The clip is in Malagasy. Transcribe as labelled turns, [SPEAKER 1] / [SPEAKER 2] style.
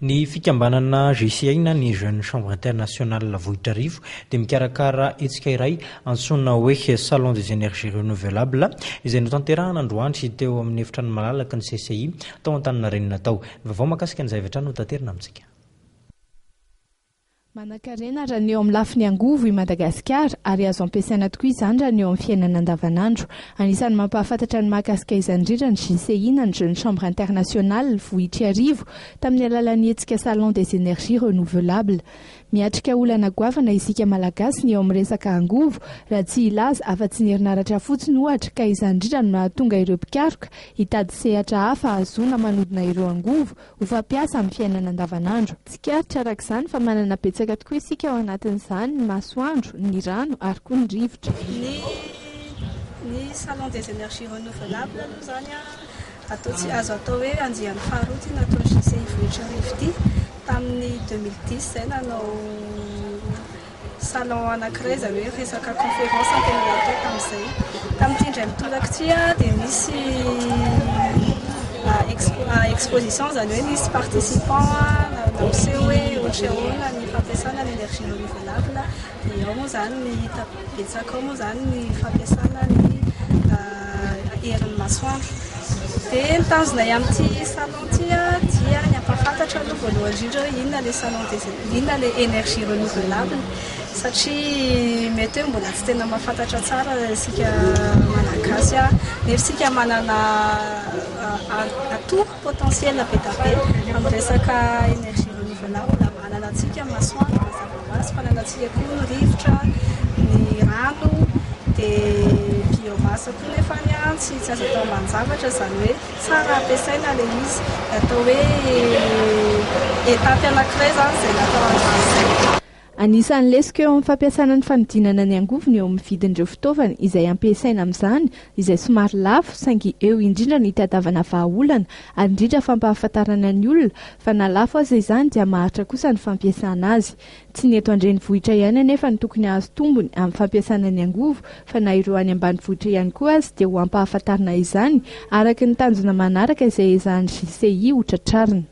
[SPEAKER 1] Ny fikambanana JCI na ny Jeune Chambre Internationale Vohitrarivo dia mikarakara hetsika iray antsoina hoe Salon des Energies Renouvelables izay notanterahana androany teo amin'ny efitrano malalaky ny CCI tao Antaninarenina tao. Ny vaovao mahakasika an'izay avy hatrany no taterina amintsika.
[SPEAKER 2] Manankarena raha ny eo amin'ny lafiny angovo i Madagasikara ary azo ampiasaina tokoa izany raha ny eo amin'ny fiainana andavanandro. Anisan'ny mampahafantatra ny mahakasika izany indrindra ny JCI na ny Jeune Chambre Internationale Vohitriarivo tamin'ny alalan'ny hetsika Salon des Energies Renouvelables. Miatrika olana goavana isika Malagasy ny eo amin'ny resaka angovo raha tsy hilaza afa-tsy ny herinaratra fotsiny ohatra ka izany indrindra no nahatonga ireo mpikaroka hitady sehatra hafa ahazoana manodina ireo angovo ho fampiasa amin'ny fiainana andavanandro. Tsikaritra araka izany fa manana betsaka tokoa isika ao anatin'izany ny masoandro, ny rano ary koa ny rivotra.
[SPEAKER 3] Ny ny salon des energies renouvelables aloha izany atao tsy azo atao hoe andiany faharoa ity nataon'ny JCI Vohitrarivo ity. Tamin'ny 2010 izay nanao Salon anankiray izany hoe resaka conférence no tena natao tamin'izay. Tamin'ity indray mitoraka ity dia nisy exposition izany hoe nisy participant nampiseho hoe ohatry ahoana ny fampiasana ny énergie renouvelable dia ao moa izany ny hita betsaka ao moa izany ny fampiasana ny herin'ny masoandro. Dia ny tanjonay amin'ity salon ity dia ny hampahafantatra aloha voalohany indrindra hoe inona ilay salon des inona ilay énergie renouvelable satria mety hoe mbola tsy tena mahafantatra tsara isika Malagasy nefa isika manana atout potentiel be dia be amin'ny resaka énergie renouvelable, manana antsika masoandro mazava ho azy fa ananantsika koa ny rivotra, ny rano dia biomasse koa nefa tsy tsy azo atao ambanin-javatra izany hoe tsara ampiasaina ilay izy, atao hoe étape anankiray izany izay natao androany izay.
[SPEAKER 2] Anisan'ny lesoka eo amin'ny fampiasana ny fanodinana ny angovo ny eo amin'ny vidin'ireo fitaovana izay ampiasaina amin'izany izay somary lafo saingy eo indrindra no itadiavana vahaolana ary indrindra fampahafantarana ny olona fa na lafo aza izany dia maharitra kosa ny fampiasana azy. Tsy ny eto an-drenivohitra ihany anefa no tokony hahazo tombony amin'ny fampiasana ny angovo fa na ireo any ambanivohitra ihany koa aza dia ho ampahafantarina izany araka ny tanjona manaraka izay ezahan'ny JCI ho tratrarina.